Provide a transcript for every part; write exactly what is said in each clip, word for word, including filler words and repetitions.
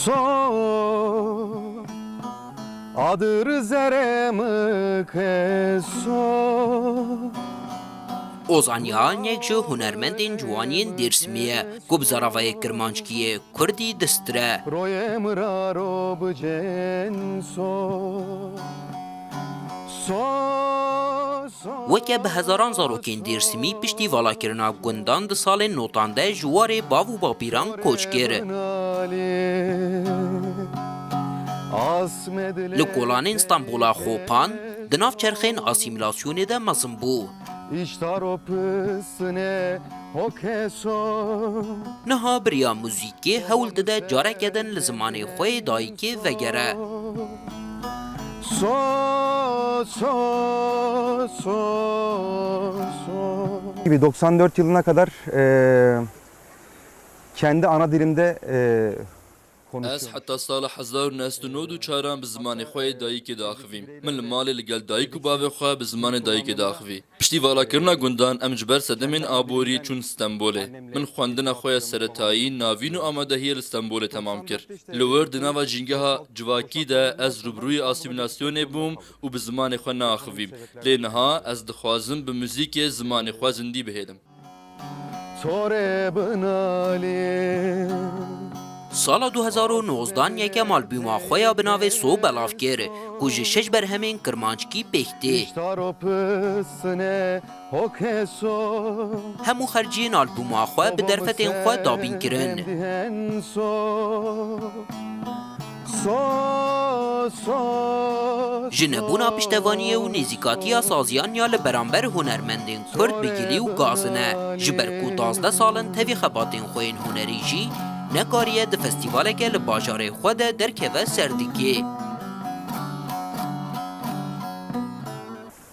So, adır zeremı keso. Ozan Yalnyek ji hunermendên ciwaniyên Dêrsimê ye ku bi zaravayê kirmanckiyê kurdî distire. Royê min ra ro bicên so. So, so. Weke bi hezaran zarokên Dêrsimî piştî valakirina gundan di salên notan de ji warê bav û bapîran koç kir. Li kolanên Stenbola Xopan di nav çerxên asîmîlasyonê de mezin bû. Niha bi riya muzîkê hewl dide careke din li zimanê xwe yê dayikê vegere. So, so, so, so. Gibi doksan dört yılına kadar, e, kendi ana dilimde, e, konuşuyorum. Ez heta sala hezar û neh sed û nod û çaran bi zimanê xwe yê dayikê diaxivîm. Min li malê li gel dayik û bavê xwe bi zimanê dayikê diaxivî. Piştî valakirina gundan, em ji ber sedemên aborî çûn Stenbolê. Min xwendina xwe ya seretayî, navîn û amadehiyê li Stenbolê temam kir. Li wir di nava jîngeha civakî de ez rûbirûyê asîmîlasyonê bûm û bi zimanê xwe neaxivîm. Lê niha ez dixwazim bi muzîkê zimanê xwe zindî bihêlim. Sala du hezar û nozdan yekem albûma xwe ya bi navê So belav kir, ku ji şeş berhemên kirmanckî pêk tê. Hemû xerciyên albûma xwe bi derfetên xwe dabîn kirin. Ji nebûna piştevaniyê û nêzîkatiya saziyan ya li beramber hunermendên kurd bi gilî û gazin e. Ji ber ku duwazdeh sal in tevî xebatên xwe yên hunerî jî nekariye di festîvaleke li bajarê xwe de derkeve ser dikê.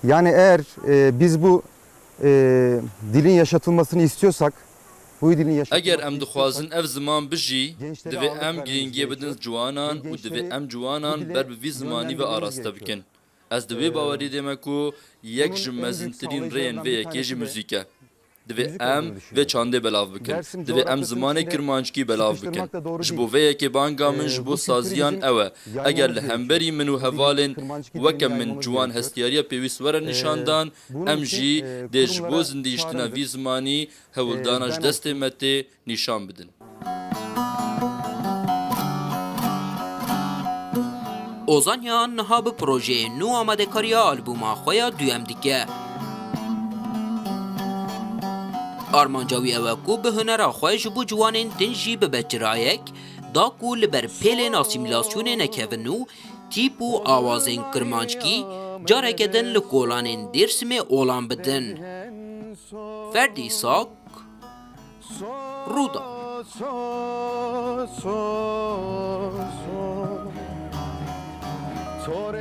Yani eğer, e, biz bu, e, dilin yaşatılmasını istiyorsak, bu dilin yaşatılmasını Eger em dixwazin ev ziman bijî, divê em girîngiyê bidin ciwanan û divê em ciwanan ber bi vî zimanî ve araste bikin. Ez di wê bawerî de me ku yek ji mezintirîn rêyên vê yekê jî muzîk e. Divê em vê çandê belav bikin. Divê em zimanê kirmanckî belav bikin. Ji bo vê yekê banga min ji bo saziyan ew e. Eger li hemberî min û hevalên weke min ciwan hestiyariya pêwîst were nîşandan, em jî dê ji bo zindî hiştina vî zimanî hewldana ji destê me tê nîşan bidin. Ozan Yan niha bi projeyên nû amadekariya albûma xwe ya duyem dike. Armanca wî ew e ku bi hunera xwe ji bo ciwanên din jî bibe çirayek, da ku li ber pêlên asîmîlasyonê nekevin û tîp û awazên kirmanckî careke din li kolanên Dêrsimê olan bidin. Ferdî Sak, Rûda.